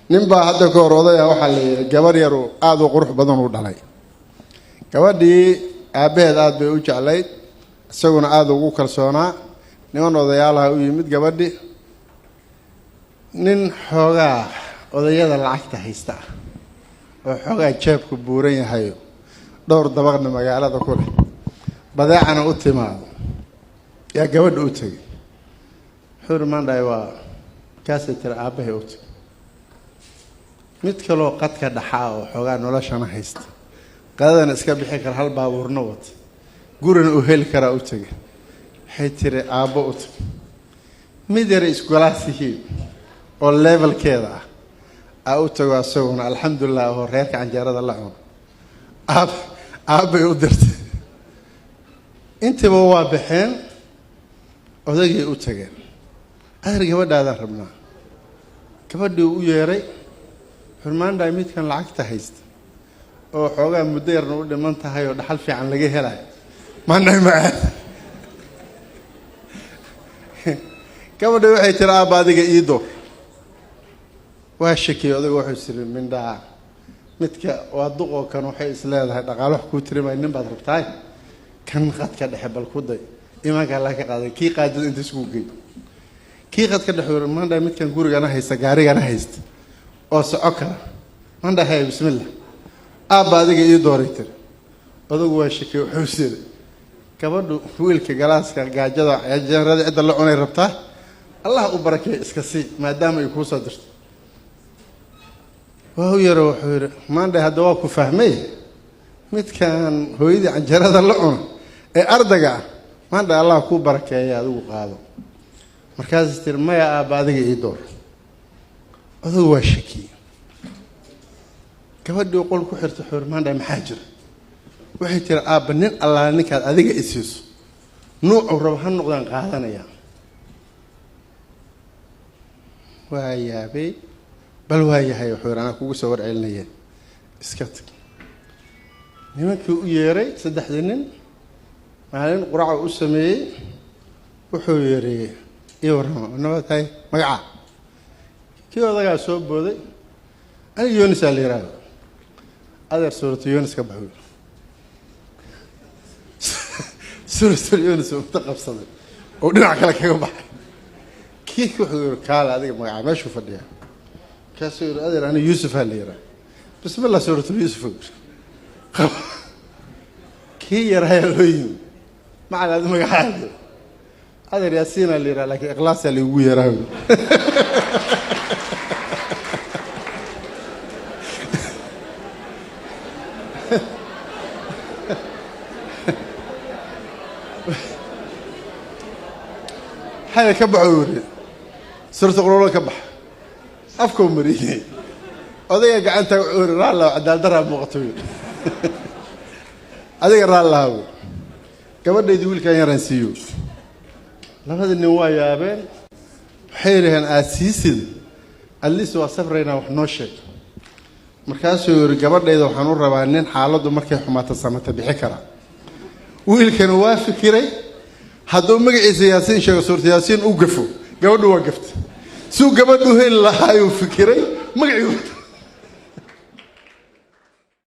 Nin baa hadda ka hor odaya, waxaa la yidhi gabar yaru aada u qurux badan uu dhalay. Gabadhii aabbaheed aada bay u jeclayd, isaguna aada ugu kalsoonaa. Niman odayaalaha u yimid gabadhi. Nin xoogaa odayada lacagta haysta ah oo xoogaa jeebku buuran yahayo, dhowr dabaqna magaalada ku leh, badeecana u timaado, yaa gabadha u tegay. Wuxuu yidhi, "Maandhaay waa kaasay tiri aabbahay u tegay." Mid kaloo qadka dhaxaa oo xoogaa noloshana haysta, qadadana iska bixi kara, hal baabuurna wata, gurina uu heli karaa u tegay. Waxay tiri, "Aabbo u tag." Mid yara isgolaas yihiin oo levelkeeda ah aa u tago, asaguna alxamdulilah oo reerka canjeerada la cuno. Aab aabbay u dirtay. Intiiba waa baxeen, odaygay u tageen. "Adeer, gabadhaadaan rabnaa." Gabadhii u yeeray. Xurmaandhaay, midkan lacagta haysta oo xoogaa muddo yarna u dhiman tahay oo dhaxal fiican laga helayo, maandhaay ma aad. Gabadhii waxay tiri, "Aabba, adiga ii door." Waa shakiyey odayga. Wuxuu tiri, "Mindhaa midka waa duqoo kan waxay is leedahay dhaqaalo wax kuu tirimay nin baad rabtaay, kan qadka dhexe bal ku day, imaanka alla ka qaaday." Kii qaadada inta isku gey, kii qadka dhexe yiri, "Maandhaa midkan gurigana haysta, gaarigana haysta oo soco kara, maandhaa haya, bismillah." "Aabba, adiga ii dooray," tiri. Odagu waa shakiyey. Wuxuu tiri, "Gabadhu wiilka galaaska gaajada canjeerada cidda la cunay rabtaa, Allah u barakeeyo, iska sii maadaama ay kuu soo dirto." Waa u yaro. Wuxuu yidhi, "Maandhay, hadda waa ku fahmay, midkan hooyadii canjeerada la cuna ee ardayga ah, maandhay, Allah kuu barakeeya, adigu qaado." Markaasay tiri, "Maya aabba, adiga ii door." Odagu waa shakiyey. Gabadhii qol ku xirtay. Wuxuu yidhi, "Maandhay, maxaa jira?" Waxay tiri, "Aabba, nin allaale ninkaad adiga i siiso, nuucuu rabo ha noqdaan, qaadanaya." Waa yaabay. "Bal waa yahay," wuxuu yidhi, "anaa kugu soo warcelinaya, iska tag." Nimankii u yeeray, saddexdii nin, maalin quraca u sameeyey. Wuxuu yidhi, "Ii warrama, nabad tahay, magaca?" Kii odagaa soo booday, "Aniga Yonisaa la yidhaahdo, adeer, suuratu Yonis ka bax." Suuratul Yonis inta qabsaday oo dhinac kale kaga baxay. Kii wuxuu yidhi, "Kaale, adiga magaca?" Meeshuu fadhiyaa. Markaasuu yidhi, "Adeer, aniga Yuusufaa la yidhaha." "Bismillah, suuratul Yuusuf." Yidhi kii yaraayaa loo yimi, "Macal, adi magacaada?" "Adeer, Yaasiinaa la yidhaha, laakiin Ikhlaasaa laigugu yeeraa." "Xaya ka baxo," yidhi, "suurta qurolo ka bax." Afkau mariyey odayga gacanta. Wuxuu yidhi, "Raallah, cadaaldaraa muuqato," yidhi, "adiga raallaha, gabadhaydi wiilkan yaraan siiyo." Labada nin waa yaabeen. Waxay yidhaheen, "Aad siisid atleast waa safraynaa, wax noo sheeg." Markaasuu yidhi, "Gabadhayda waxaan u rabaa nin xaaladdu markay xumaato samata bixi kara." Wiilkana waa fikiray, hadduu magaciisa Yaasiin sheego, suurta Yaasiin u gafo, gabadhu waa gafta. Suu gabadhu heli lahaayuu fikiray magacii.